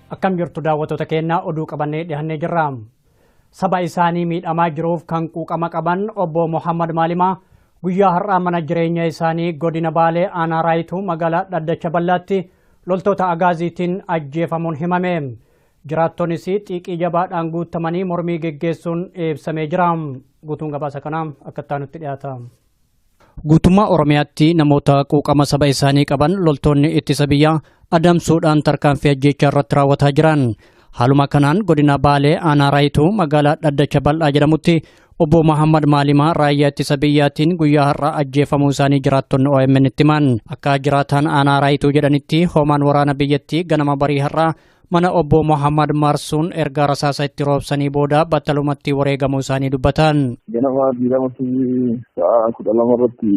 Akkam jirtu daawwattoota keenyaa, oduu qabannee dhihannee jirra. Saba isaanii miidhamaa jiruuf kan quuqama qaban obbo Muhammad Maalimaa guyyaa har'aa mana jireenya isaanii godina Baalee aanaa Raayituu magaalaa Dhaddacha Bal'aatti loltoota Agaaziitiin ajjeefamuun himame. Jiraattonis xiiqii jabaadhaan guutamanii mormii geggeessuun ibsamee jira. Guutuun gabaasa kanaa akka itti dhiyaata. Guutummaa Oromiyaatti namoota quuqama saba isaanii qaban loltoonni ittisa biyyaa adamsuudhaan tarkaanfii ajjeechaa irratti raawwataa jiran. Haaluma kanaan godina Baalee aanaa Raayituu magaalaa Dhaddacha Bal'aa jedhamutti obbo Muhammad Maalimaa raayyaa ittisa biyyaatiin guyyaa har'aa ajjeefamuu isaanii jiraattonni OMN itti himan. Akka jiraataan aanaa Raayituu jedhanitti, hoomaan waraana biyyattii ganama barii har'aa mana obbo Muhammad marsuun erga rasaasa itti roobsanii booda battalumatti wareegamuu isaanii dubbatan. Ganama diiramatti sa'a 12 irratti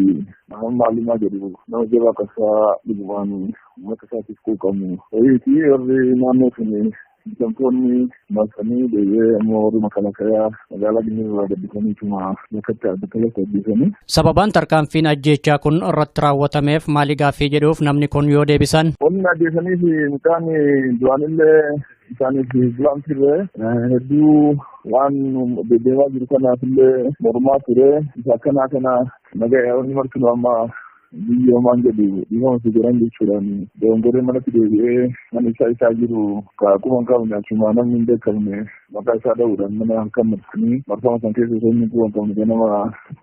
nama Maalimaa jedhu, nama jabaa qasaa dhugumaan uummata isaatiif quuqamu wayiiti, warri naannoo sun bitamtoonni marsanii, deebi'ee ammoo warri makalakayaa magaalaa Ginirraa gaddisaniituma bakkatti battalatti ajjeesanii. Sababaan tarkaanfiin ajjeechaa kun irratti raawwatameef maali gaaffii jedhuuf namni kun yoo deebisan. Wanni ajjeesaniif mucaan duraanillee isaaniif bulaan turre, hedduu waan deddeemaa jiru kanaaf illee mormaa ture. Isa akkanaa kana nagaa wanni martinu amma biyya homaan jedhu dhiifama si godhan jechuudhaan dogongoree manatti deebi'ee mana isaa jiru ka quba hin qabne, achuma namni hin beekamne maqaa isaa dha'uudhaan mana halkan marsanii, marfama san keessa osoo inni quba hin qabne ganama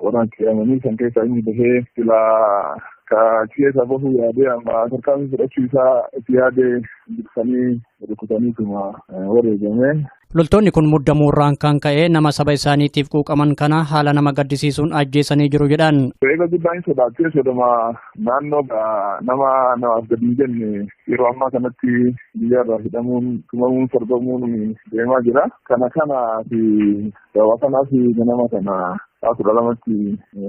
waraan ce'amanii san keessa inni bahee silaa ka keessa bahuu yaadee amma tarkaanfii fudhachuu isaa itti yaadee dursanii rukutaniituma wareegame. Loltoonni kun muddamuu irraan kan ka'e nama saba isaaniitiif quuqaman kana haala nama gaddisiisuun ajjeesanii jiru jedhan. Eega guddaan hin sodaachee, sodoma naannoo nama namaaf gadi hin jenne yeroo ammaa kanatti biyya irraa hidhamuun, tumamuun, sarbamuun deemaa jira. Kana fi sababa kanaaf ganama kana sa'a 12tti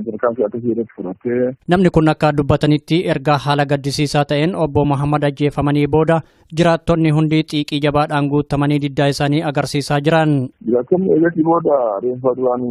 tarkaanfii akkasii irratti fudhattee. Namni kun akka dubbatanitti, erga haala gaddisiisaa ta'een obbo Muhammad ajjeefamanii booda jiraattonni hundi xiiqii jabaadhaan guutamanii diddaa isaanii agarsiisaa jiran. Jiraattonni eegasii booda reenfa duraan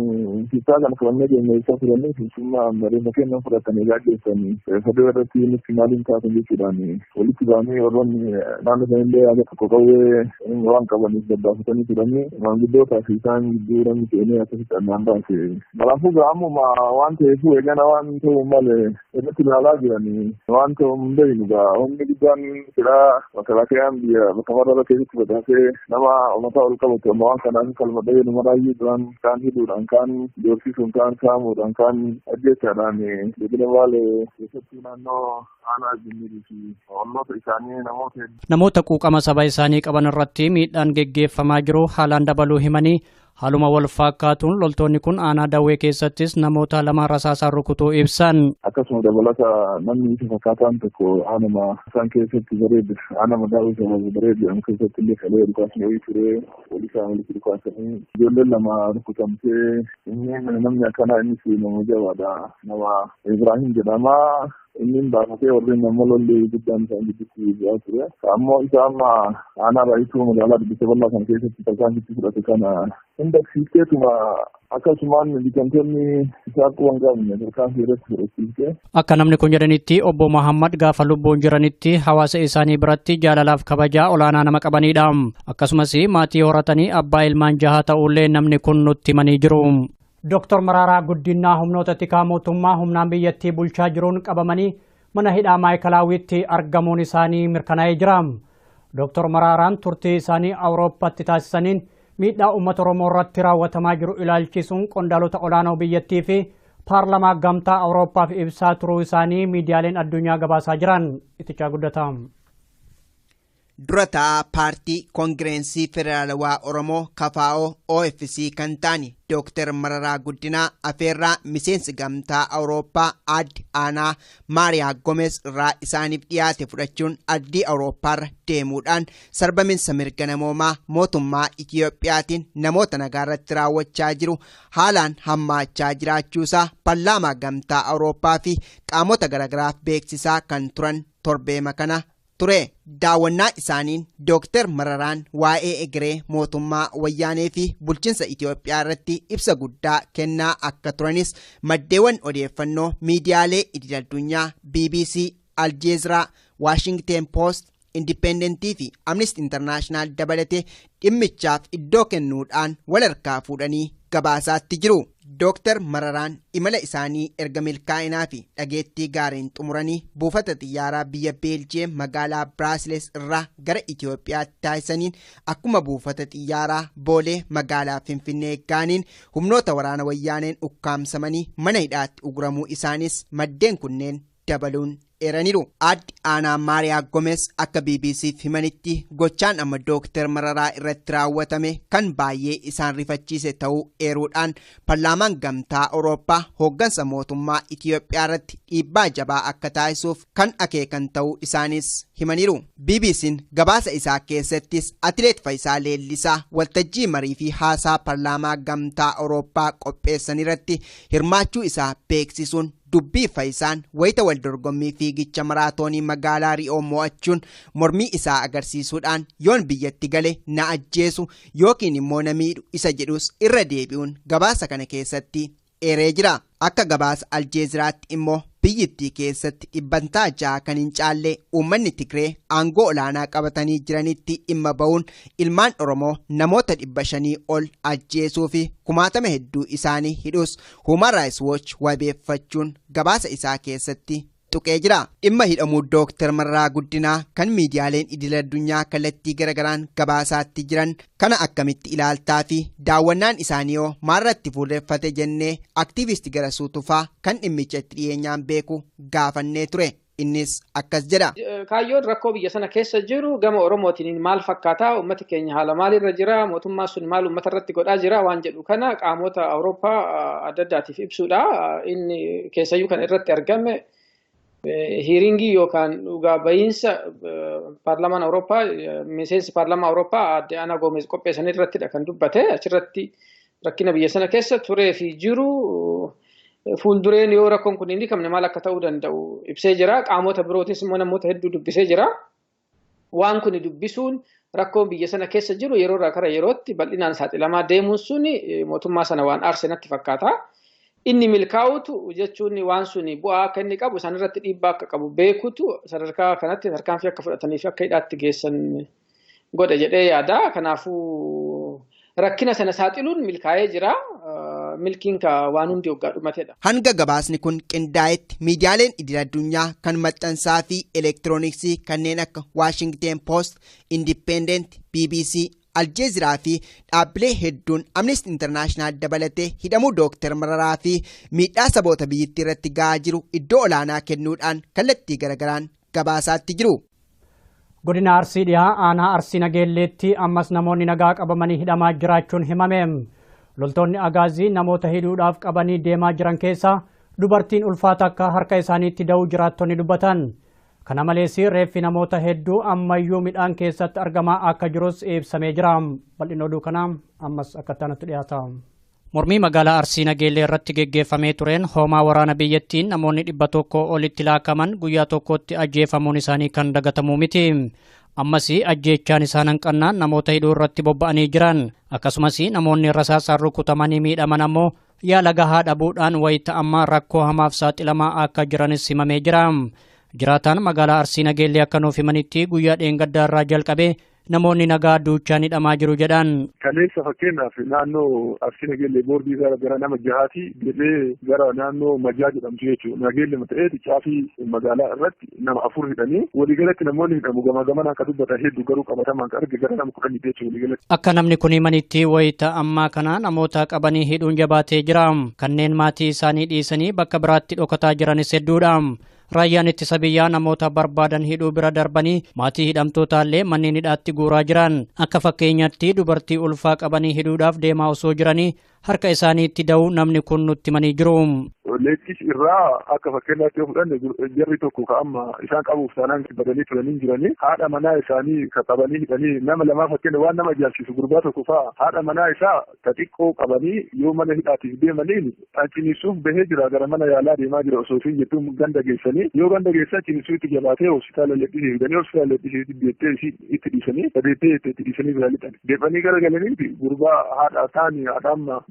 fiixaa kana fudhannee deemnee isaa fudhannee finfinnaa reenfa kennan fudhatanii gaggeessanii, reeffa du'a irratti nutti maaliin taatan jechuudhaan walitti ba'anii, warroonni naannoo sanillee haga tokko qawwee waan qabaniif gabbaafatanii turanii, maanguddootaa fi isaan gidduu namni seenee akkasitti addaan baase. Kanaafuu gaamuma waan ta'eef eegana waan ta'u malee irratti ilaalaa jiranii waan ta'u hin beeknu. Gaa humni guddaan silaa makalakayaan biyya bakka marra keessatti facaasee nama mataa ol qabatu amma waan kanaaf kalma dhahee nama raayyuu duraan kaan hidhuudhaan, kaan doorsisuun, kaan saamuudhaan, kaan ajjeechaadhaan godina Baalee keessattuu naannoo aanaa Jinnirii fi olloota isaanii namoota Namoota quuqama saba isaanii qaban irratti miidhaan geggeeffamaa jiru haalaan dabaluu himanii, haaluma wal fakkaatuun loltoonni kun aanaa Dawwee keessattis namoota lama rasaasaan rukutuu ibsan. Akkasuma dabalata namni isa fakkaataan tokko aanuma isaan keessatti bareedu, aanama Daawwii sababa bareedu jedhamu keessatti illee kalee dhukaasni wayii ture, polisaan walitti dhukaasanii ijoolleen lama rukutamtee. Inni namni akkanaa innis nama jabaadha, nama Ibrahim jedhama. Inni baafatee warreen nama lolli guddaan isaan gidduutti bu'aa ture. Ammoo isa amma aanaa Raayituu magaalaa Dubbisa Bal'aa kana keessatti tarkaanfitti fudhate kana hin dagsiifteetuma akkasumaan bitamtoonni isaa quba hin qabne tarkaanfii irratti fudhachiifte. Akka namni kun jedhanitti, obbo Muhammad gaafa lubbuun jiranitti hawaasa isaanii biratti jaalalaaf kabajaa olaanaa nama qabanidha. Akkasumas maatii horatanii abbaa ilmaan jaha ta'ullee namni kun nutti himanii jiru. Dooktar Maraaraa Guddinaa humnoota tikaa mootummaa humnaan biyyattii bulchaa jiruun qabamanii mana hidhaa Maayikalaawwitti argamuun isaanii mirkanaa'ee jira. Dooktar Maraaraan turtii isaanii Awurooppaatti taasisaniin miidhaa uummata Oromoo irratti raawwatamaa jiru ilaalchisuun qondaalota olaanoo biyyattii fi paarlamaa gamtaa Awurooppaaf ibsaa turuu isaanii miidiyaaleen addunyaa gabaasaa jiran. Itichaa guddataa. Dura taa'aa paartii Koongireensii Federaalawaa Oromoo KFO OFC kan ta'an Dooktar Mararaa Guddinaa afeerraa miseensi gamtaa Awurooppaa Aadde Aanaa Maariyaa Gomees irraa isaaniif dhiyaate fudhachuun ardii Awurooppaarra deemuudhaan sarbaminsa mirga namoomaa mootummaa Itiyoophiyaatiin namoota nagaarratti raawwachaa jiru haalaan hammaachaa jiraachuusaa paarlaamaa gamtaa Awurooppaa fi qaamota garaagaraaf beeksisaa kan turan torbeema kana ture. Daawwannaa isaaniin Dooktar Mararaan waa'ee egeree mootummaa wayyaanee fi bulchiinsa Itiyoophiyaa irratti ibsa guddaa kennaa akka turanis maddeewwan odeeffannoo miidiyaalee idil-addunyaa BBC, Aljeeziraa, Waashingteen Poost, Indipendentii fi Amnesty International dabalatee dhimmichaaf iddoo kennuudhaan wal harkaa fuudhanii gabaasaatti jiru. Dooktar Mararaan imala isaanii erga milkaa'inaa fi dhageettii gaariin xumuranii buufata xiyyaaraa biyya Beeljiyeem magaalaa Biraasiles irraa gara Itiyoophiyaatti taasisaniin akkuma buufata xiyyaaraa Boolee magaalaa Finfinnee gaaniin humnoota waraana wayyaaneen ukkaamsamanii mana hidhaatti uguramuu isaanis maddeen kunneen dabaluun eeraniiru. Aadde Aanaa Maariyaa Gomees akka BBC'f himanitti gochaan amma Dooktar Mararaa irratti raawwatame kan baay'ee isaan rifachiise ta'uu eeruudhaan paarlaamaan gamtaa Awurooppaa hooggansa mootummaa Itiyoophiyaa irratti dhiibbaa jabaa akka taasisuuf kan akeekan ta'uu isaanis himaniiru. BBC'n gabaasa isaa keessattis Atileet Faayisaa Leellisaa waltajjii marii fi haasaa paarlaamaa gamtaa Awurooppaa qopheessan irratti hirmaachuu isaa beeksisuun dubbii Faayisaan wayita wal dorgommii fiigicha maraatoonii magaalaa Ri'oo mo'achuun mormii isaa agarsiisuudhaan yoon biyyatti gale na ajjeesu yookiin immoo na miidhu isa jedhus irra deebi'uun gabaasa kana keessatti eeree jira. Akka gabaasa Aljeeziraatti immoo biyyittii keessatti 6% kan hin caalle uummanni Tigree aangoo olaanaa qabatanii jiranitti dhimma ba'uun ilmaan Oromoo namoota 500 ol ajjeesuu fi kumaatama hedduu isaanii hidhus Human Rights Watch wabeeffachuun gabaasa isaa keessatti tuqee jira. Dhimma hidhamuu Dooktar Mararaa Guddinaa kan miidiyaaleen idil-addunyaa kallattii garagaraan gabaasaatti jiran kana akkamitti ilaaltaa fi daawwannaan isaanii hoo maalirratti fuulleffate jennee aktiivistii Garasuu Tufaa kan dhimmicha itti dhiyeenyaan beeku gaafannee ture. Innis akkas jedha. Kaayyoon rakkoo biyya sana keessa jiru gama Oromootiin maal fakkaataa, uummati keenya haala maalirra jira, mootummaan sun maal uummata irratti godhaa jira waan jedhu kana qaamota Awurooppaa adda addaatiif ibsuudha. Inni keessayyuu kan irratti argame hiiringii yookaan dhugaa bahiinsa paarlaamaan Awurooppaa miseensi paarlaamaa Awurooppaa Aadde Aanaa Goomeez qopheessan irrattidha kan dubbate. Achirratti rakkina biyya sana keessa turee fi jiru fuuldureen yoo rakkoon kun hin hiikamne maal akka ta'uu danda'u ibsee jira. Qaamota birootis immoo namoota hedduu dubbisee jira. Waan kun dubbisuun rakkoon biyya sana keessa jiru yeroo irraa gara yerootti bal'inaan saaxilamaa deemuun suni mootummaa sana waan aarse natti fakkaata. Inni milkaa'utu jechuun waan suni bu'aa akka inni qabu isaan irratti dhiibbaa akka qabu beekutu sadarkaa kanatti tarkaanfii akka fudhatanii fi akka hidhaatti geessan godhe jedhee yaada. Kanaafuu rakkina sana saaxiluun milkaa'ee jira. Milkiin waan hundi waggaa dhumatedha. Hanga gabaasni kun qindaa'etti miidiyaaleen idil-addunyaa kan maxxansaa fi elektirooniksii kanneen akka Waashingteen Poost, Independent, BBC, Aljeeziraa fi dhaabbilee hedduun Amnesty International dabalatee hidhamuu Dooktar Mararaa fi miidhaa saboota biyyattii irratti ga'aa jiru iddoo olaanaa kennuudhaan kallattii garagaraan gabaasaatti jiru. Godina Arsii dhiyaa aanaa Arsii Nageelleetti ammas namoonni nagaa qabamanii hidhamaa jiraachuun himame. Loltoonni Agaazii namoota hidhuudhaaf qabanii deemaa jiran keessaa dubartiin ulfaata akka harka isaaniitti da'uu jiraattonni dubbatan. Kana malees reeffi namoota hedduu ammayyuu midhaan keessatti argamaa akka jirus ibsamee jira. Bal'inni oduu kanaa ammas akka itti dhiyaata. Mormii magaalaa Arsii Nageellee irratti geggeeffamee tureen hoomaa waraana biyyattiin namoonni 100 olitti laakaman guyyaa tokkotti ajjeefamuun isaanii kan dagatamu miti. Ammas ajjeechaan isaan hanqannaan namoota hidhuu irratti bobba'anii jiran. Akkasumas namoonni rasaasaan rukutamanii miidhaman ammoo yaala gahaa dhabuudhaan wayita ammaa rakkoo hamaaf saaxilamaa akka jiranis himamee jira. Jiraataan magaalaa Arsii Nageellee akka nuuf himanitti guyyaa dheengaddaa irraa jalqabee namoonni nagaa duuchaan hidhamaa jiru jedhan. Kaleessa fakkeenyaaf naannoo Arsii Nageellee boordii gara nama jahaati jedhee gara naannoo Majaa jedhamtu jechuudha. Nageellee ta'eeti caafii magaalaa irratti nama 4 hidhanii waliigalatti namoonni hidhamu gamaa gamana akka dubbatan hedduu garuu qabatamaan kan arge gara nama 10 jechuudha waliigalatti. Akka namni kun himanitti wayita ammaa kana namoota qabanii hidhuun jabaatee jira. Kanneen maatii isaanii dhiisanii bakka biraatti dhokataa jiranis hedduudha. Raayyaan ittisa biyyaa namoota barbaadan hidhuu bira darbanii maatii hidhamtootaallee manneen hidhaatti guuraa jiran. Akka fakkeenyaatti dubartii ulfaa qabanii hidhuudhaaf deemaa osoo jiranii harka isaaniitti da'uu namni kun nutti himanii jiru. Leettis irraa akka fakkeenyaatti yoo fudhanne, jarri tokko ka amma isaan qabuuf taanaan badanii turanii jiranii, haadha manaa isaanii ka qabanii hidhanii nama lamaa. Fakkeenya waan nama ajaa'ibsiisu, gurbaa tokko fa'a haadha manaa isaa ta xiqqoo qabanii yoo mana hidhaatiif deemaniin ciniinsuuf bahee jira, gara mana yaalaa deemaa jira osoo isiin jettuun ganda geessanii, yoo ganda geessan ciniinsuu itti jabaatee hospitaala Leettisii fidanii, hospitaala Leettisii deettee isii itti dhiisanii, deettee itti dhiisanii bira lixan. Deebanii gara galaniiti gurbaa haadha taani haadha amma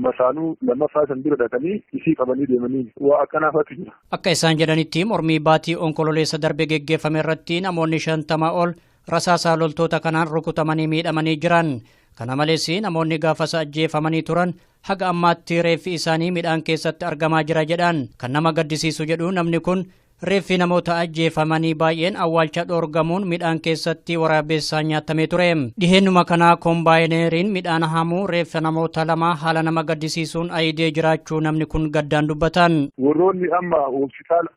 masaanuu lammaffaa san bira dhaqanii isii qabanii deemanii waa akkanaafatu jira. Akka isaan jedhanitti, mormii baatii Onkololeessa darbe geggeeffame irratti namoonni 50 ol rasaasaa loltoota kanaan rukutamanii miidhamanii jiran. Kana malees namoonni gaafasa ajjeefamanii turan haga ammaatti reeffi isaanii midhaan keessatti argamaa jira jedhan. Kan nama gaddisiisu, jedhu namni kun, reeffi namoota ajjeefamanii baay'een awwaalcha dhoorgamuun midhaan keessatti waraabessaan nyaatamee ture. Dhiheenuma kanaa kombaayineeriin midhaan haamuu reeffa namoota lama haala nama gaddisiisuun ayidee jiraachuu namni kun gaddaan dubbatan. Warroonni amma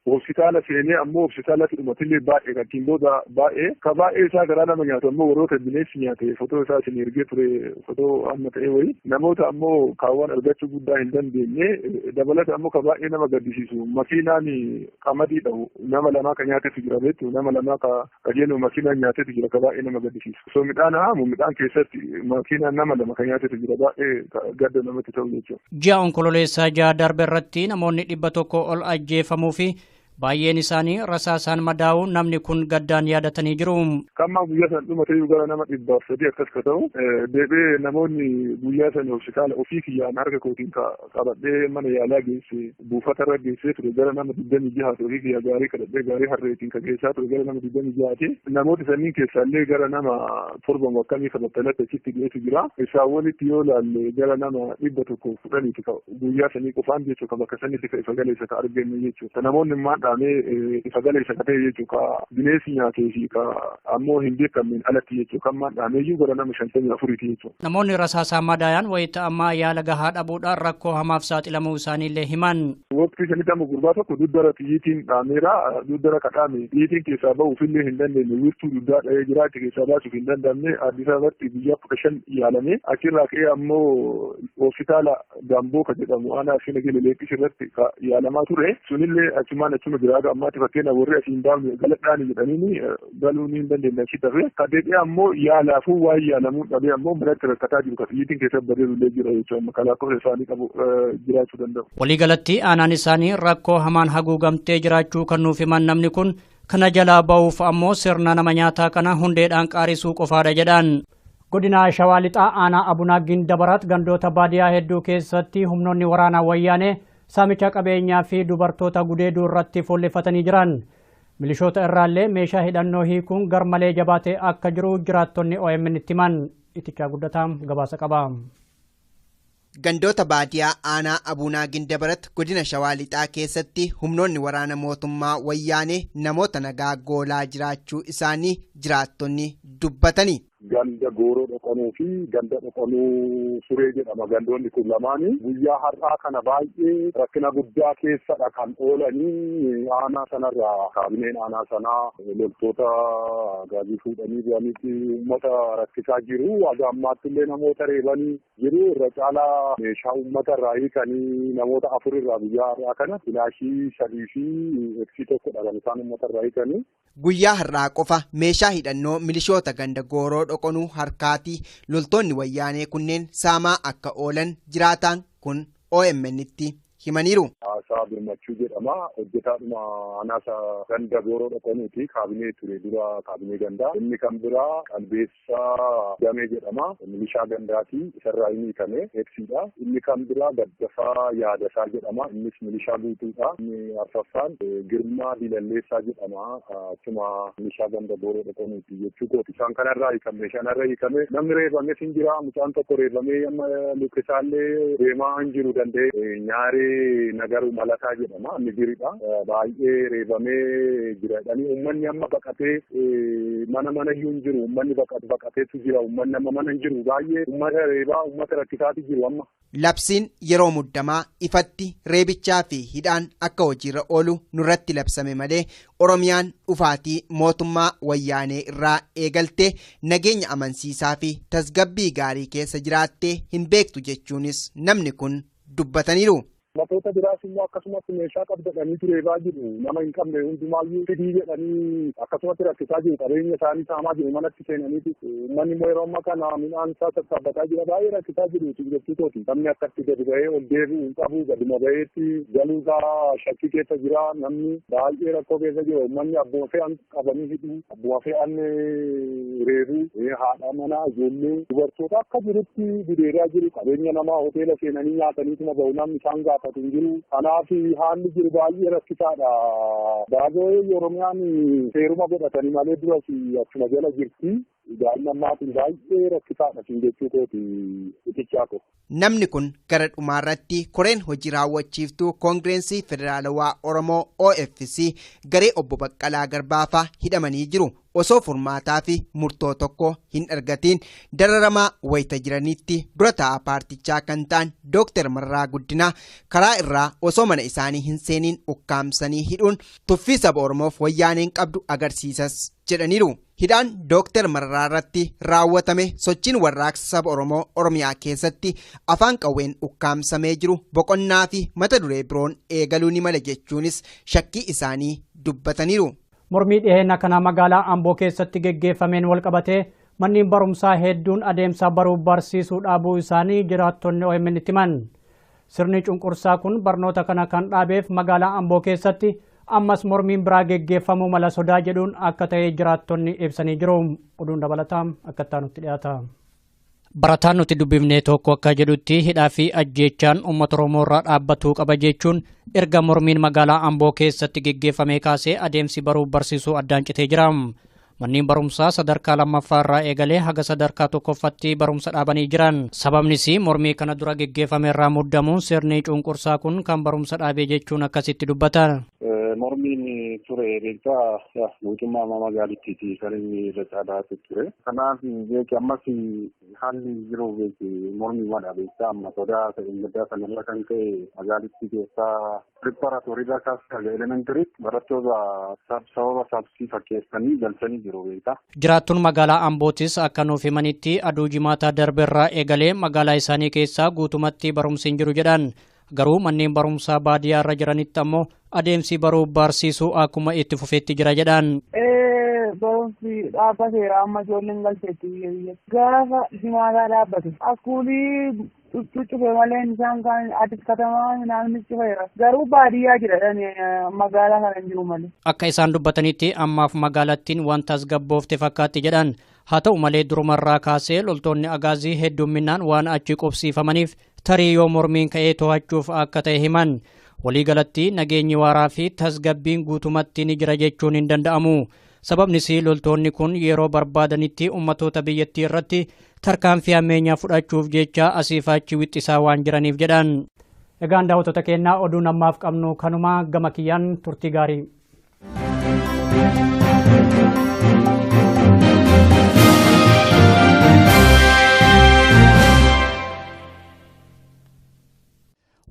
hospitaala seenee ammoo hospitaalatti dhumatillee baay'ee kan booda baay'ee ka baay'ee isaa garaa nama nyaatu ammoo warroota bineensi nyaate, fotoo isaa isin ergee ture, fotoo amma ta'e wayi namoota ammoo kaawwan argachuu guddaa hin dandeenye. Dabalata ammoo ka baay'ee nama gaddisiisu, makiinaan qamadii dhahu nama lamaa ka nyaatetu jira, beektu, nama lamaa ka qajeeluma makiinaan nyaatetu jira, ka baay'ee nama gaddisiisu. Osoo midhaan haamu midhaan keessatti makiinaan nama lama ka nyaatetu jira, baay'ee gadda namatti ta'u jechuudha. Ji'a Onkololeessaa 6 darbe irratti namoonni 100 ol ajjeefamuu fi baay'een isaanii rasaasaan madaa'uu namni kun gaddaan yaadatanii jiru. Kamma guyyaa san dhumatee gara nama 300 akkas ka ta'u, deebi'ee namoonni guyyaa san hospitaala ofii kiyyaan harka kootiin qabadhee mana yaalaa geesse, buufata irra geessee ture, gara nama 26ti. Ofii kiyya gaarii kadhadhee gaarii harreetiin ka geessaa ture gara nama 26ti. Namoota sanniin keessaallee gara nama torban akkamii ka battalatti achitti geessu jira. Isaan walitti yoo laalle gara nama 110ti guyyaa sanii qofaan jechuudha, ka bakka sanitti ka ifa galeessa ka arganne jechuudha. Namoonni maal dhaamee ifa galeessa ka ta'e jechuudha, ka bineensi nyaatee fi ka ammoo hin beekamneen alatti jechuudha, kan maal dhaameeyyuu gara nama 54ti jechuudha. Namoonni rasaasaa madaayan wayita ammaa yaala gahaa dhabuudhaan rakkoo hamaaf saaxilamuu isaaniillee himan. Waqtii sanitti amma gurbaa tokko duddara xiyyiitiin dhaameera. Duddara kadhaame xiyyiitiin keessaa bahuufillee hin dandeenye, wiirtuu duddaa dhahee jira, achi keessaa baasuuf hin danda'amne. Addis Ababatti guyyaa 15 yaalame. Achirraa ka'ee ammoo hospitaala Gamboo ka jedhamu aanaa Arsii Nageenya Leeqqis irratti ka yaalamaa ture, sunillee achumaan achuma jira haga ammaatti. Fakkeenya warri asii hin baafne galadhaani jedhaniini galuu ni hin dandeenye, achitti hafe. Ka deebi'ee ammoo yaalaafuu waan yaalamuun dhabee ammoo manatti rakkataa jiru, ka xiyyiitiin keessa badeerullee jira jechuudha, amma kan lakkoofsa isaanii qabu jiraachuu danda'u. Waliigalatti aanaan isaanii rakkoo hamaan haguugamtee jiraachuu kan nuuf himan namni kun, kana jalaa ba'uuf ammoo sirna nama nyaataa kana hundeedhaan qaarisuu qofaadha jedhan. Godina Shawaa Lixaa aanaa Abunaa Gindabaraat gandoota baadiyyaa hedduu keessatti humnoonni waraanaa wayyaanee saamicha qabeenyaa fi dubartoota gudeeduu irratti fuulleeffatanii jiran. Milishoota irraallee meeshaa hidhannoo hiikuun garmalee jabaatee akka jiru jiraattonni OMN itti himan. Itichaa Guddataa gabaasa qaba. Gandoota baadiyaa aanaa Abuunaa Gindabarat godina Shawaa Lixaa keessatti humnoonni waraana mootummaa wayyaanee namoota nagaa goolaa jiraachuu isaanii jiraattonni dubbatani. Ganda Gooroo Dhoqonuu fi ganda Dhoqonuu Suree jedhama gandoonni kun lamaanii. Guyyaa har'aa kana baay'ee rakkina guddaa keessadha kan oolanii. Aanaa sanarraa kaabineen aanaa sanaa loltoota gaazii fuudhanii bu'aniiti uummata rakkisaa jiru. Haga ammaatti illee namoota reebanii jiru. Irra caalaa meeshaa uummata irraa hiikanii, namoota afur irraa guyyaa har'aa kana filaashii sadii fi eeksii tokkodha kan isaan uummata irraa hiikanii. Guyyaa har'aa qofa meeshaa hidhannoo milishoota ganda Gooroo Dhoqonuu harkaatii loltoonni wayyaanee kunneen saamaa akka oolan jiraataan kun OMN'tti himaniiru. Haasaa Birmachuu jedhama. Hojjetaadhuma anaasa ganda Gooroo Dhoqonuuti. Kaabinee ture dura, kaabinee gandaa. Inni kan biraa Qalbeessaa Damee jedhama. Milishaa gandaati. Isarraa inni hiikame eegsiidha. Inni kan biraa Gaddafaa Yaadasaa jedhama. Innis milishaa guutuudha. Inni arfaffaan Girmaa Dilalleessaa jedhama. Achuma milishaa ganda Gooroo Dhoqonuuti jechuu kooti. Isaan kanarraa hiikame. Meeshaan irra hiikame. Namni reebames hin jira. Mucaan tokko reebamee amma lukkisaallee deemaa hin jiru danda'e. Nyaaree Nagaru Malataa jedhama. Inni jiridha. Baay'ee reebamee jira jedhanii, uummanni amma baqatee mana mana iyyuu hin jiru. Uummanni baqateetu jira. Uummanni amma mana hin jiru. Baay'ee uummata reebaa, uummata rakkisaati jiru amma. Labsiin yeroo muddamaa ifatti reebichaa fi hidhaan akka hojiirra oolu nurratti labsame malee Oromiyaan dhufaatii mootummaa wayyaanee irraa eegaltee nageenya amansiisaa fi tasgabbii gaarii keessa jiraattee hin beektu jechuunis namni kun dubbataniiru. Matoota biraas immoo akkasumas meeshaa qabdatanii tureebaa jiru. Nama hin qabne hundumaayyuu fidii jedhanii akkasumatti rakkisaa jiru. Qabeenya isaanii saamaa jiru manatti seenaniiti. Uummanni immoo yeroo ammaa kana midhaan isaa sassaabbataa jira. Baay'ee rakkisaa jiru jechuu. Namni akkatti gadi ba'ee ol deebi'u hin qabu. Gaduma ba'eetti galuu isaa shakkii keessa jira. Namni baay'ee rakkoo keessa jira. Uummanni abbuma fe'an qabanii hidhu. Abbuma fe'an reebu. Haadha manaa ijoollee dubartoota akka jirutti gudeedaa jiru. Qabeenya namaa hoteela seenanii nyaataniituma ba'u namni isaan gaafa. Kanaaf haalli jiru baay'ee rakkisaadha. Baay'ee Oromiyaan seeruma godhatanii malee duras akkuma jala jirti. Daa'imman ammaatiin baay'ee rakkisaadha siin jechuu kooti itichaa koo. Namni kun gara dhumaarratti koreen hojii raawwachiiftuu Koongireensii Federaalawaa Oromoo OFC garee obbo Baqqalaa Garbaafaa hidhamanii jiru. Osoo furmaataa fi murtoo tokko hin argatiin dararamaa wayita jiranitti dura taa'aa paartichaa kan ta'an Dooktar Mararaa Guddinaa karaa irraa osoo mana isaanii hin seeniin ukkaamsanii hidhuun tuffii saba Oromoof wayyaaneen qabdu agarsiisas jedhaniiru. Hidhaan Dooktar Mararaa irratti raawwatame sochiin warraaqsa saba Oromoo Oromiyaa keessatti afaan qawween ukkaamsamee jiru boqonnaa fi mata duree biroon eegaluu ni mala jechuunis shakkii isaanii dubbataniiru. Mormii dhiheenya kana magaalaa Amboo keessatti geggeeffameen walqabatee manneen barumsaa hedduun adeemsa baruu barsiisuu dhaabuu isaanii jiraattonni OMN itti himan. Sirni cunqursaa kun barnoota kana kan dhaabeef magaalaa Amboo keessatti ammas mormiin biraa geggeeffamuu mala sodaa jedhuun akka ta'e jiraattonni ibsanii jiru. Oduun dabalataa akka itti dhiyaata. Barataan nuti dubbifne tokko akka jedhutti hidhaa fi ajjeechaan uummata Oromoo irraa dhaabbatuu qaba jechuun erga mormiin magaalaa Amboo keessatti geggeeffamee kaasee adeemsi baruu barsiisuu addaan citee jira. Manneen barumsaa sadarkaa lammaffaa irraa eegalee haga sadarkaa tokkoffaatti barumsa dhaabanii jiran. Sababnis mormii kana dura geggeeffame irraa muddamuun sirni cunqursaa kun kan barumsa dhaabee jechuun akkasitti dubbatan. Mormiin ture beektaa mootummaa magaalittiiti kan inni irra caalaatu ture. Kanaaf beeki ammas haalli jiru beeki mormiiwwan beektaa amma sodaa gaddaa sanarra kan ka'e magaalittii keessaa pireparaatoorii irraa kaasee elementariitti barattoota sababa saabsii fakkeessanii galchanii jiru beektaa. Jiraattuun magaalaa Ambootis akka nuuf himanitti aduu jimaataa darbeerraa eegalee magaalaa isaanii keessaa guutumatti barumsi hin jiru jedhan. Garuu manneen barumsaa baadiyyaa irra jiranitti ammoo adeemsi baruu barsiisuu akkuma itti fufeetti jira jedhan. Barumsi dhaabbateera amma ijoolleen galteetti biyya biyya. Gaafa jimaataa dhaabbate. Askuulii cuccufe malee isaan kaan Addis katamaa naanni cufeera. Garuu baadiyyaa jira magaalaa kana hin jiru malee. Akka isaan dubbatanitti ammaaf magaalattiin wanta tasgabboofte fakkaatti jedhan. Haa ta'u malee durumarraa kaasee loltoonni agaazii hedduminaan waan achi qubsiifamaniif tarii yoo mormiin ka'ee to'achuuf akka ta'e himan. Waliigalatti nageenyi waaraa fi tasgabbiin guutumatti ni jira jechuun hin danda'amu. Sababnis loltoonni kun yeroo barbaadanitti ummatoota biyyattii irratti tarkaanfii ammeenyaa fudhachuuf jecha asiif achi wixxisaa waan jiraniif jedhan. Egaan daawwattoota keenyaa oduun ammaaf qabnu kanuma gama kiyyaan turtii gaarii.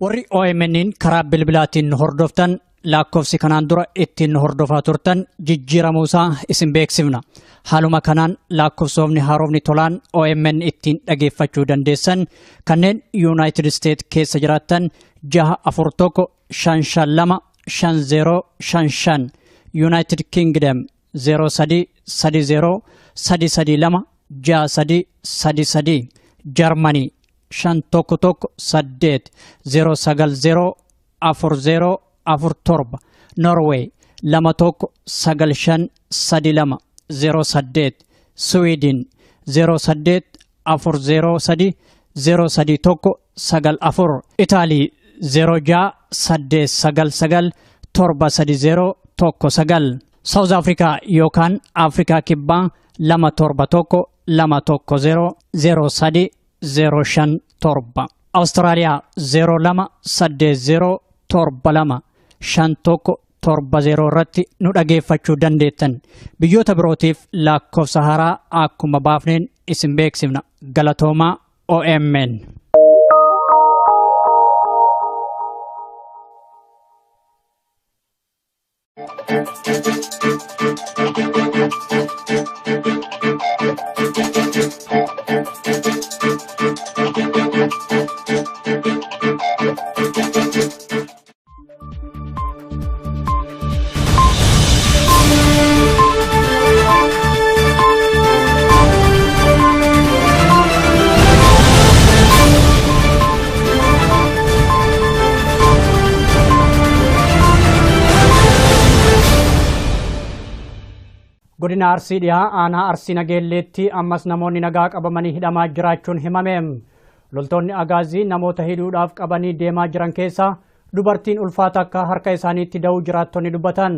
Warri OMN karaa bilbilaatiin hordoftan lakkoofsi kanaan dura ittiin hordofaa turtan jijjiiramuusaa isin beeksifna. Haaluma kanaan lakkoofsofni haaromni tolaan OMN ittiin dhageeffachuu dandeessan kanneen United States keessa jiraattan 641 552 5055 United Kingdom 03 30 332 63 33 Germany 511 8 090 40 47 Norway 21 95 32 08 Sweden 08 403 031 94 Italy 06 899 730 19 South Africa yookaan Afrikaa Kibbaa 271 210 03 057 Australia 02 80 72 51 70 irratti nu dhageeffachuu dandeettan. Biyyoota birootiif lakkoofsa haaraa akkuma baafneen isin beeksifna. Galatoomaa OMN. Godina Arsii dhihaa aanaa Arsii Nageelleetti ammas namoonni nagaa qabamanii hidhamaa jiraachuun himame. Loltoonni Agaazii namoota hidhuudhaaf qabanii deemaa jiran keessaa dubartiin ulfaata akka harka isaaniitti da'uu jiraattonni dubbatan.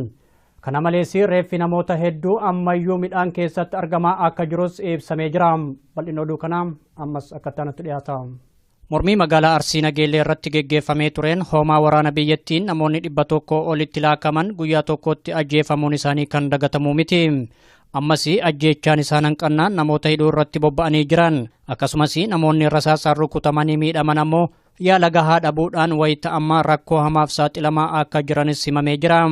Kana malees reeffi namoota hedduu ammayyuu midhaan keessatti argamaa akka jirus ibsamee jira. Bal'inni oduu kanaa ammas akka itti dhiyaata. Mormii magaalaa Arsii Nageellee irratti geggeeffamee tureen hoomaa waraana biyyattiin namoonni 100 olitti laakaman guyyaa tokkotti ajjeefamuun isaanii kan dagatamuu miti. Ammas ajjeechaan isaan hanqannaan namoota hidhuu irratti bobba'anii jiran. Akkasumas namoonni rasaasaan rukutamanii miidhaman ammoo yaala gahaa dhabuudhaan wayita ammaa rakkoo hamaaf saaxilamaa akka jiranis himamee jira.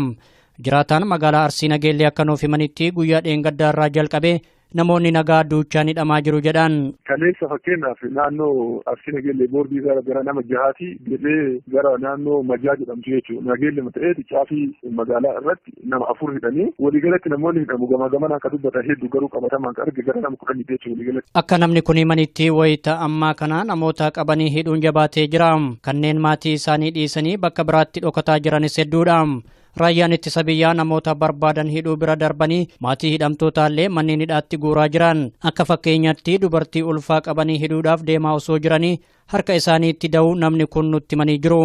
Jiraataan magaalaa Arsii Nageellee akka nuuf himanitti guyyaa dheengaddaa irraa jalqabee namoonni nagaa duuchaan hidhamaa jiru jedhan. Kaleessa fakkeenyaaf naannoo Arsii Nageellee boordii gara nama jahaati jedhee gara naannoo Majaa jedhamtu jechuudha. Nageellee ta'eeti caafii magaalaa irratti nama 4 hidhanii waliigalatti namoonni hidhamu gamaa gamanaan akka dubbatan hedduu garuu qabatamaan kan arge gara nama 10 jechuudha waliigalatti. Akka namni kun himanitti wayita ammaa kana namoota qabanii hidhuun jabaatee jira. Kanneen maatii isaanii dhiisanii bakka biraatti dhokataa jiranis hedduudha. Raayyaan ittisa biyyaa namoota barbaadan hidhuu bira darbanii maatii hidhamtootaallee manneen hidhaatti guuraa jiran. Akka fakkeenyaatti dubartii ulfaa qabanii hidhuudhaaf deemaa osoo jiranii harka isaaniitti da'uu namni kun nutti himanii jiru.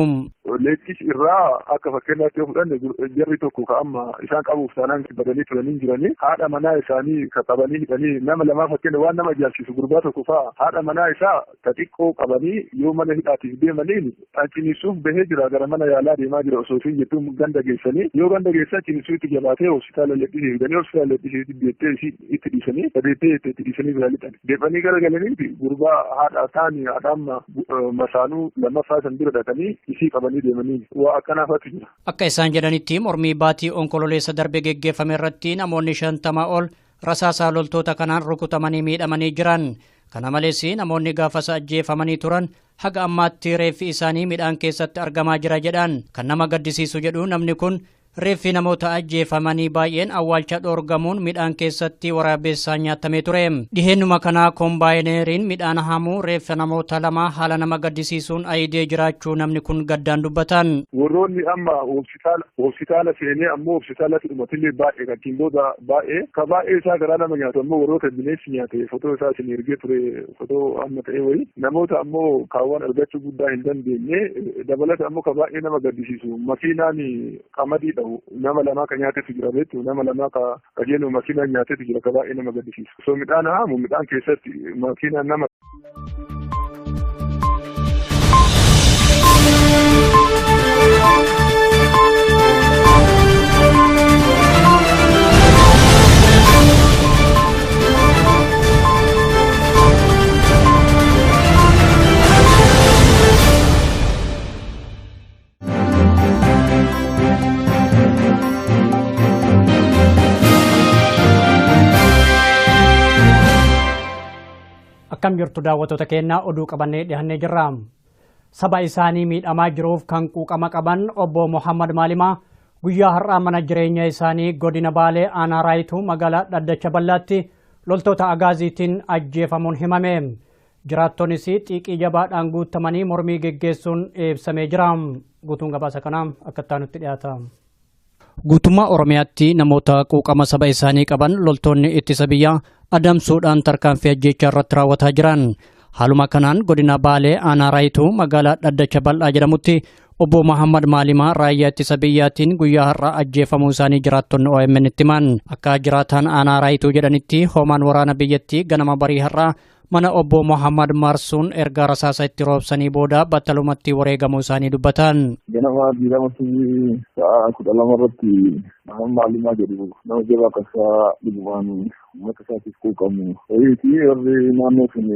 Leettis irraa akka fakkeenyaatti yoo fudhanne jarri tokko ka amma isaan qabuuf taanaan badanii turanii jiranii haadha manaa isaanii ka qabanii hidhanii nama lamaa fakkeenya waan nama ajaa'ibsiisu gurbaa tokko fa'a haadha manaa isaa ta xiqqoo qabanii yoo mana hidhaatiif deemaniin ciniinsuuf bahee jira gara mana yaalaa deemaa jira osoo isiin jettuun ganda geessanii yoo ganda geessan ciniinsuu itti jabaatee hospitaala leettisii fidanii hospitaala leettisii deettee itti dhiisanii deettee itti dhiisanii bira lixan deebanii gara galaniiti gurbaa haadha taanii haadha amma masaanuu lammaffaa san bira dhaqanii isii qabanii deemanii waa akkanaafatu jira. Akka isaan jedhanitti mormii baatii onkololeessa darbe geggeeffame irratti namoonni 50 ol rasaasaa loltoota kanaan rukutamanii miidhamanii jiran. Kana malees namoonni gaafasa ajjeefamanii turan haga ammaatti reeffi isaanii midhaan keessatti argamaa jira jedhan. Kan nama gaddisiisu jedhu namni kun reeffi namoota ajjeefamanii baay'een awwaalcha dhoorgamuun midhaan keessatti waraabessaan nyaatamee ture. Dhiheenuma kanaa koombaayineriin midhaan haamuu reeffa namoota lama haala nama gaddisiisuun ayidee jiraachuu namni kun gaddaan dubbatan. Warroonni amma hospitaala seenee ammoo hospitaalatti dhumatillee baay'ee kan booda baay'ee ka baay'ee isaa garaa nama nyaatu ammoo warroota bineensi nyaate fotoo isaa isin ergee ture fotoo amma ta'e wayii namoota ammoo kaawwan argachuu guddaa hin dandeenye dabalata ammoo ka baay'ee nama gaddisiisu makiinaan qamadii dhahu nama lamaa ka nyaatetu jira beektu nama lamaa ka qajeelu makiinaan nyaatetu jira ka baay'ee nama gaddisiisu. So midhaan haamu midhaan keessatti makiinaan nama. Akkam jirtu daawwattoota keenyaa oduu qabannee dhihannee jirra. Saba isaanii miidhamaa jiruuf kan quuqama qaban obbo Muhammad Maalimaa guyyaa har'aa mana jireenya isaanii godina Baalee aanaa Raayituu magaalaa Dhaddacha Bal'aatti loltoota Agaaziitiin ajjeefamuun himame. Jiraattonis xiiqii jabaadhaan guutamanii mormii geggeessuun ibsamee jira. Guutuun gabaasa kanaa akka itti aanutti dhiyaata. Guutummaa Oromiyaatti namoota quuqama saba isaanii qaban loltoonni ittisa biyyaa adamsuudhaan tarkaanfii ajjeechaa irratti raawwataa jiran. Haaluma kanaan godina Baalee aanaa Raayituu magaalaa Dhaddacha Bal'aa jedhamutti obbo Muhammad Maalimaa raayyaa ittisa biyyaatiin guyyaa har'aa ajjeefamuu isaanii jiraattonni OMN itti himan. Akka jiraataan aanaa Raayituu jedhanitti hoomaan waraana biyyattii ganama barii har'aa mana obbo Muhammad marsuun erga rasaasa itti roobsanii booda battalumatti wareegamuu isaanii dubbatan. Ganama diiramatti sa'a 12 irratti Muhammad Maalimaa jedhu nama jabaa qabsaa dhugumaan uummata isaatiif quuqamu. Wayiitii warri naannoo sun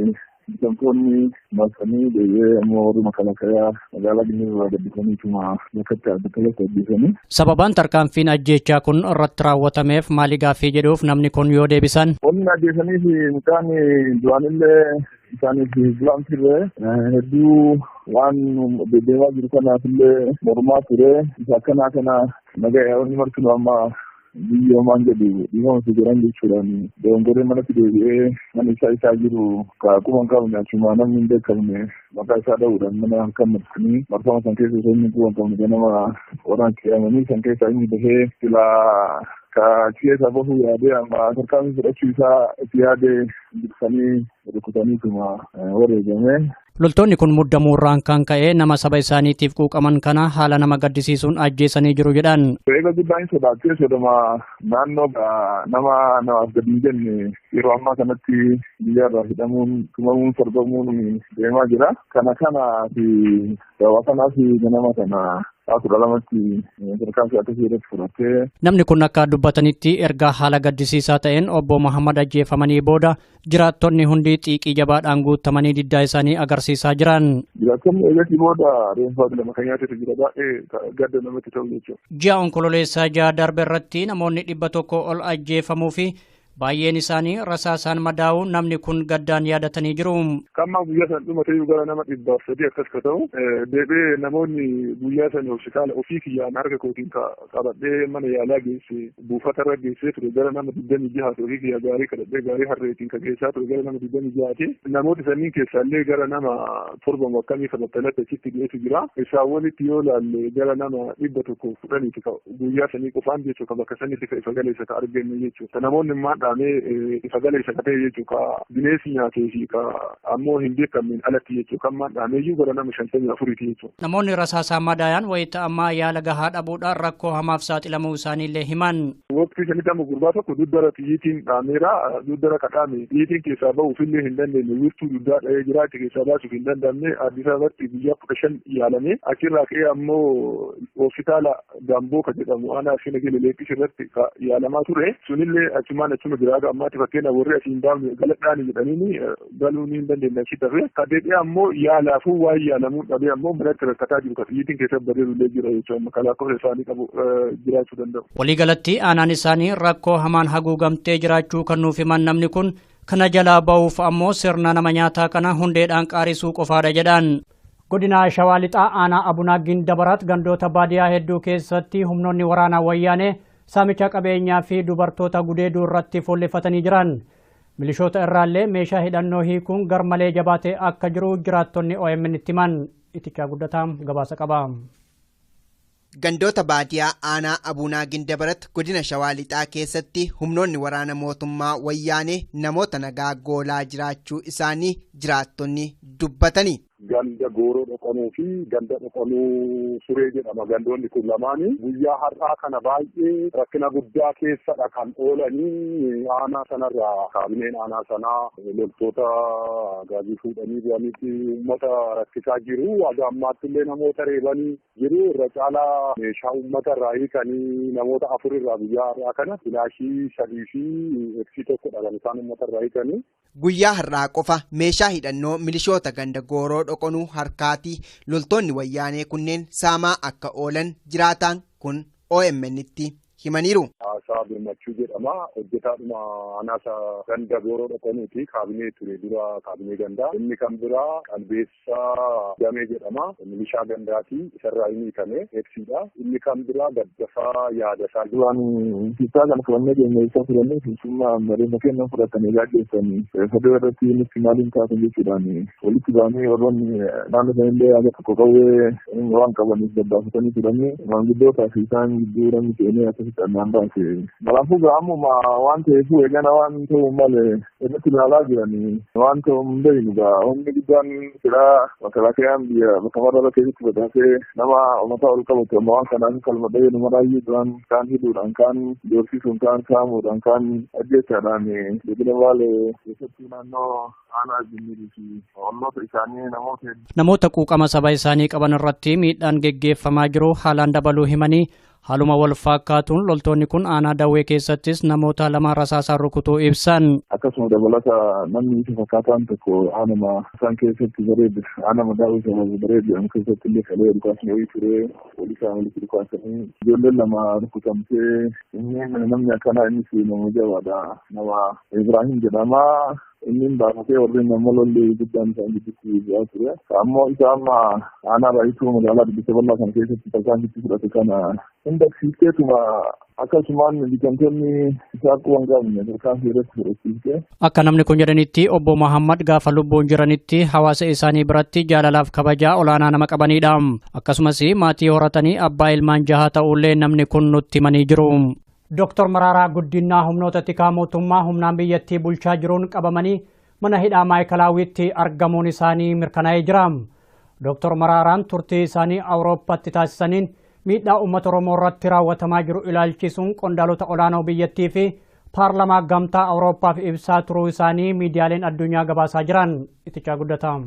Bitamtoonni marsanii deebi'ee ammoo warri makalakayaa magaalaa Ginnii irraa gaddisaniituma bakkatti bakka ajjeesanii. Sababaan tarkaanfiin ajjeechaa kun irratti raawwatameef maali gaaffii jedhuuf namni kun yoo deebisan. Wanni ajjeesaniif mucaan duraanillee isaaniif bulaan turre hedduu waan deddeemaa jiru kanaaf illee mormaa ture isa akkanaa kana nagaa wanni martinu amma biyyoomaan jedhu dhiifama si godhan jechuudhaan dogongoree manatti deebi'ee mana isaa isaa jiru ka quba hin qabne achuma namni hin beekamne maqaa isaa dha'uudhaan mana halkan marsanii marfama san keessa osoo inni quba hin qabne ganama waraan ce'amanii san keessaa inni bahee silaa ka achi keessaa bahuu yaadee amma tarkaanfii fudhachuu isaa itti yaadee dursanii rukutaniituma wareegame. Loltoonni kun muddamuu irraan kan ka'e nama saba isaaniitiif quuqaman kana haala nama gaddisiisuun ajjeesanii jiru jedhan. Eega guddaan hin sodaatee sodoma naannoo nama namaaf gadi hin jenne yeroo ammaa kanatti biyya irraa hidhamuun tumamuun sarbamuun deemaa jira. Kana kanaa fi sababa kanaaf ganama kana sa'a 12tti tarkaanfii akkasii irratti fudhattee. Namni kun akka dubbatanitti erga haala gaddisiisaa ta'een obbo Muhammad ajjeefamanii booda jiraattonni hundi xiiqii jabaadhaan guutamanii diddaa isaanii agarsiisaa jiran. Jiraattonni eegasii booda reenfaa lama kan nyaatetu jira baay'ee gadda namatti ta'u jechuudha. Ji'a Onkololeessaa 6 darbe irratti namoonni 100 ol ajjeefamuu fi baay'een isaanii rasaasaan madaa'uu namni kun gaddaan yaadatanii jiru. Kamma guyyaa san dhumatee gara nama 300 akkas ka ta'u deebi'ee namoonni guyyaa san hospitaala ofii kiyyaan harka kootiin qabadhee mana yaalaa geesse buufata irra geessee ture gara nama 26 ofii kiyyaa gaarii kadhadhee gaarii harreetiin ka geessaa ture gara nama 26ti. Namoota sanniin keessaallee gara nama 7 akkamii qabatanii achitti geessu jira. Isaan walitti yoo laalle gara nama 110ti guyyaa sanii qofaan jechuudha bakka sanitti ka ifa galeessa ka arganne jechuudha. Namoonni maal dhaamee ifa galeessa ka ta'e jechuudha ka bineensi nyaatee fi ka ammoo hin beekamneen alatti jechuudha kan maal dhaamee jiru gara nama 54ti jechuudha. Namoonni rasaasaa madaa'an wayita ammaa yaala gahaa dhabuudhaan rakkoo hamaaf saaxilamuu isaaniillee himan. Waqtii sanitti amma gurbaa tokko duddara xiyyiitiin dhaameera duddara kadhaame xiyyiitiin keessaa bahuufillee hin dandeenye wiirtuu duddaa dha'ee jira achi keessaa baasuuf hin danda'amne Addis Ababatti guyyaa 15 yaalame achirraa ka'ee ammoo hospitaala Gamboo ka jedhamu aanaa fi nageenya leeqis irratti ka yaalamaa ture sunillee achumaan achuma jira haga ammaatti fakkeenya warri asii hin baafne galadhaani jedhaniini galuu ni hin dandeenye achi darbe ka deebi'ee ammoo yaalaafuu waan yaalamuun dhabee ammoo manatti rakkataa jiru ka xiyyiitiin keessa bareedullee jira jechuudha kan lakkoofsa isaanii qabu jiraachuu danda'u. Waliigalatti aanaan isaanii rakkoo hamaan haguugamtee jiraachuu kan nuuf himan namni kun kana jalaa ba'uuf ammoo sirna nama nyaataa kana hundeedhaan qaarisuu qofaadha jedhan. Godina Shawaa Lixaa aanaa Abunaa Gindabaraat gandoota baadiyaa hedduu keessatti humnoonni waraanaa wayyaanee saamicha qabeenyaa fi dubartoota gudeeduu irratti fuulleeffatanii jiran. Milishoota irraallee meeshaa hidhannoo hiikuun garmalee jabaatee akka jiru jiraattonni OMN itti himan. Itichaa Guddataa gabaasa qaba. Gandoota baadiyaa aanaa Abunaa Gindabarat godina Shawaa Lixaa keessatti humnoonni waraana mootummaa wayyaanee namoota nagaa goolaa jiraachuu isaanii jiraattonni dubbatani. Ganda Gooroo Dhoqonuu fi ganda Dhoqonuu Suree jedhama gandoonni kun lamaanii guyyaa har'aa kana baay'ee rakkina guddaa keessadha kan oolanii aanaa sanarraa kaabineen aanaa sanaa loltoota gaazii fuudhanii bu'aniiti uummata rakkisaa jiru. Haga ammaatti illee namoota reebanii jiru. Irra caalaa meeshaa uummata irraa hiikanii namoota 4 irraa guyyaa har'aa kana filaashii 3 fi eeksii 1 kan isaan uummata irraa hiikanii. Guyyaa har'aa qofa meeshaa hidhannoo milishoota ganda Gooroo Dhoqonuu harkaatii loltoonni wayyaanee kunneen saamaa akka oolan jiraataan kun OMN itti himaniiru. Haasaa Birmachuu jedhama. Hojjetaadhuma aanaa ganda Gooroo Dhoqonuuti. Kaabinee ture dura kaabinee gandaa. Inni kan biraa Qalbeessaa Damee jedhama. Milishaa gandaati. Isarraa inni hiikame eegsiidha. Inni kan biraa Gaddafaa Yaadasaa. Duraan fiixaa kana fudhannee deemnee isaa fudhannee finfinnaa reeffa kennan fudhatanii gaaggeessanii reeffa irratti nutti maaliin taatan jechuudhaan walitti baanee warroonni naannoo sanillee haga tokko qawwee waan qabaniif gabbaafatanii turanii maanguddootaa fi isaan gidduu namni seenee akkasitti annaan baase. Kanaafuu gaamuma waan ta'eef eegana waan ta'u malee irratti ilaalaa jiranii waan ta'u hin beeknu gaa humni guddaan silaa makalaakayaan biyya bakka marra keessatti bataasee nama mataa ol qabatu amma waan kanaaf kalma dhahee nama baay'ee duraan kaan hidhuudhaan kaan doorsisuun kaan saamuudhaan kaan ajjeechaadhaan godina Baalee keessattuu naannoo aanaa Jinnirii fi olloota isaanii namoota Namoota quuqama saba isaanii qaban irratti miidhaan geggeeffamaa jiru haalaan dabaluu himanii Haaluma wal fakkaatuun loltoonni kun aanaa Dawwee keessattis namoota 2 rasaasaan rukutuu ibsan. Akkasuma dabalata namni isa fakkaataan tokko aanuma isaan keessatti bareedu aanuma Daawwee sana bareedu jedhamu keessatti illee kalee dhukaasni wayii ture poolisaa walitti dhukaasanii ijoolleen 2 rukutamtee inni namni akkanaa innis nama jabaadha nama Ibrahim jedhama. Inni baafatee warreen nama lolli guddaan isaan gidduutti bu'aa ture. Ammoo isa amma aanaa baay'isuu magaalaa Dubbisa Bal'aa kana keessatti tarkaanfitti fudhate kana hin dagsiifteetuma akkasumaan bitamtoonni isaa quba hin qabne tarkaanfii irratti fudhachiifte. Akka namni kun jedhanitti obbo Muhammad gaafa lubbuun jiranitti hawaasa isaanii biratti jaalalaaf kabajaa olaanaa nama qabanidha. Akkasumas maatii horatanii abbaa ilmaan 6 ta'ullee namni kun nutti himanii jiru. Dooktar Mararaa Guddinaa humnoota tikaa mootummaa humnaan biyyattii bulchaa jiruun qabamanii mana hidhaa Maayikalaawwitti argamuun isaanii mirkanaa'ee jira. Dooktar Mararaan turtii isaanii Awurooppaatti taasisaniin miidhaa uummata Oromoo irratti raawwatamaa jiru ilaalchisuun qondaalota olaanoo biyyattii fi paarlamaa gamtaa Awurooppaaf ibsaa turuu isaanii miidiyaaleen addunyaa gabaasaa jiran. Itichaa guddataa.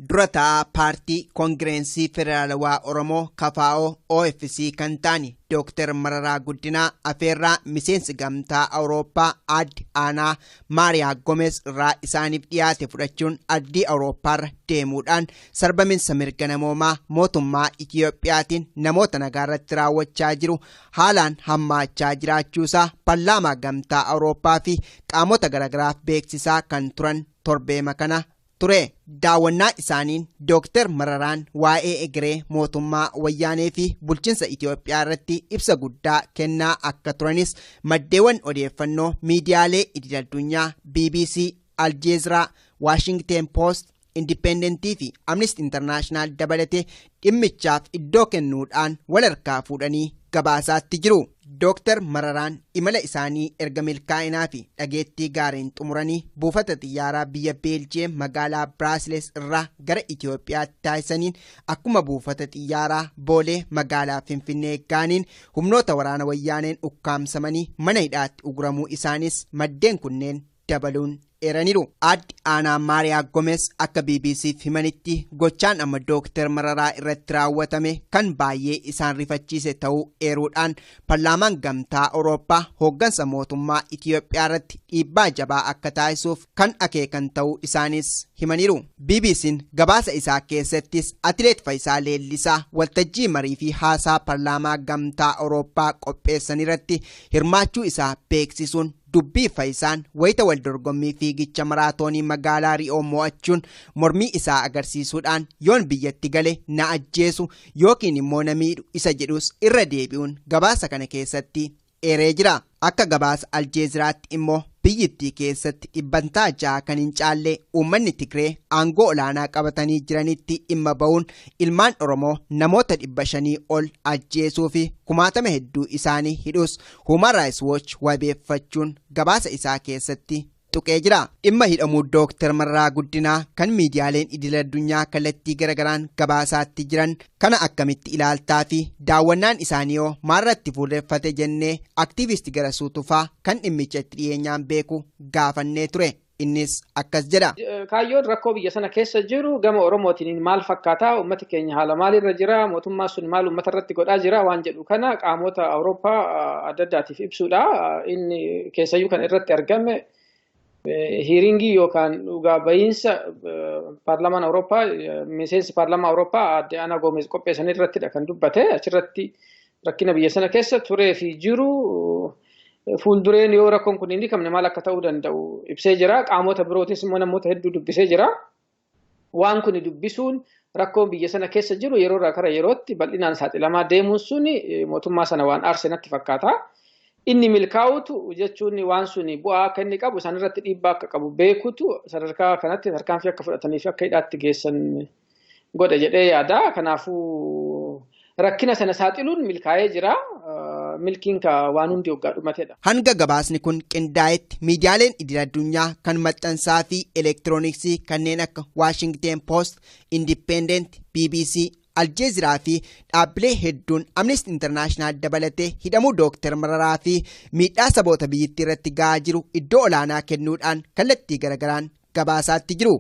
Dura ta'aa paartii Koongireensii Federaalawaa Oromoo KFO OFC kan ta'an Dooktar Mararaa Guddinaa afeerraa miseensi gamtaa Awurooppaa aadde Aanaa Maariyaa Gomees irraa isaaniif dhiyaate fudhachuun ardii Awurooppaarra deemuudhaan sarbaminsa mirga namoomaa mootummaa Itiyoophiyaatiin namoota nagaarratti raawwachaa jiru haalaan hammaachaa jiraachuusaa paarlaamaa gamtaa Awurooppaa fi qaamota garaagaraaf beeksisaa kan turan torbeema kana ture. Daawwannaa isaaniin Dooktar Mararaan waa'ee egeree mootummaa wayyaanee fi bulchiinsa Itiyoophiyaa irratti ibsa guddaa kennaa akka turanis maddeewwan odeeffannoo miidiyaalee idil-addunyaa BBC, Aljeeziraa, Waashingteen Post, Indipendentii fi Amnesty International dabalatee dhimmichaaf iddoo kennuudhaan wal harkaa fuudhanii gabaasaatti jiru. Dooktar Mararaan imala isaanii erga milkaa'inaa fi dhageettii gaariin xumuranii buufata xiyyaaraa biyya Beeljiyeem magaalaa Biraasiles irraa gara Itiyoophiyaatti taasisaniin akkuma buufata xiyyaaraa Boolee magaalaa Finfinnee gaaniin humnoota waraana wayyaaneen ukkaamsamanii mana hidhaatti uguramuu isaanis maddeen kunneen dabaluun eeraniiru. Aadde Aanaa Maariyaa Gomees akka BBCf himanitti gochaan amma Dooktar Mararaa irratti raawwatame kan baay'ee isaan rifachiise ta'uu eeruudhaan paarlaamaan gamtaa Awurooppaa hooggansa mootummaa Itiyoophiyaa irratti dhiibbaa jabaa akka taasisuuf kan akeekan ta'uu isaanis himaniiru. BBC'n gabaasa isaa keessattis Atileet Faayisaa Leellisaa waltajjii marii fi haasaa paarlaamaa gamtaa Awurooppaa qopheessan irratti hirmaachuu isaa beeksisuun dubbii Faayisaan wayita wal dorgommii fiigicha maraatoonii magaalaa Ri'oo mo'achuun mormii isaa agarsiisuudhaan yoon biyyatti gale na ajjeesu yookiin immoo na miidhu isa jedhus irra deebi'uun gabaasa kana keessatti eeree jira. Akka gabaasa Aljeeziraatti immoo biyyittii keessatti 6% kan hin caalle uummanni Tigree aangoo olaanaa qabatanii jiranitti dhimma ba'uun ilmaan Oromoo namoota 500 ol ajjeesuu fi kumaatama hedduu isaanii hidhus Human Rights Watch wabeeffachuun gabaasa isaa keessatti tuqee jira. Dhimma hidhamuu Dooktar Mararaa Guddinaa kan miidiyaaleen idil-addunyaa kallattii garagaraan gabaasaatti jiran kana akkamitti ilaaltaa fi daawwannaan isaanii hoo maalirratti fuulleffate jennee aktiivistii Garasuu Tufaa kan dhimmicha itti dhiyeenyaan beeku gaafannee ture. Innis akkas jedha. Kaayyoon rakkoo biyya sana keessa jiru gama Oromootiin maal fakkaataa, uummati keenya haala maalirra jira, mootummaan sun maal uummata irratti godhaa jira waan jedhu kana qaamota Awurooppaa adda addaatiif ibsuudha. Inni keessayyuu kan irratti argame hearingii yookaan dhugaa bahiinsa paarlaamaan Awurooppaa miseensi paarlaamaa Awurooppaa aadde Aanaa Goomeez qopheessan irrattidha kan dubbate. Achirratti rakkina biyya sana keessa turee fi jiru fuuldureen yoo rakkoon kun hin hiikamne maal akka ta'uu danda'u ibsee jira. Qaamota birootis immoo namoota hedduu dubbisee jira. Waan kun dubbisuun rakkoon biyya sana keessa jiru yeroo irraa kara yerootti bal'inaan saaxilamaa deemuun suni mootummaa sana waan aarse natti fakkaata. Inni milkaa'utu jechuun waan suni bu'aa akka inni qabu isaan irratti dhiibbaa akka qabu beekutu sadarkaa kanatti tarkaanfii akka fudhatanii fi akka hidhaatti geessan godhe jedhee yaada. Kanaafuu rakkina sana saaxiluun milkaa'ee jira. Milkiin ka waan hundi waggaa dhumatedha. Hanga gabaasni kun qindaa'etti miidiyaaleen idil-addunyaa kan maxxansaa fi elektirooniksii kanneen akka Waashingteen Post, Independent, BBC, Aljeeziraa fi dhaabbilee hedduun Amnesty International dabalatee hidhamuu Dooktar Mararaa fi miidhaa saboota biyyattii irratti ga'aa jiru iddoo olaanaa kennuudhaan kallattii garagaraan gabaasaatti jiru.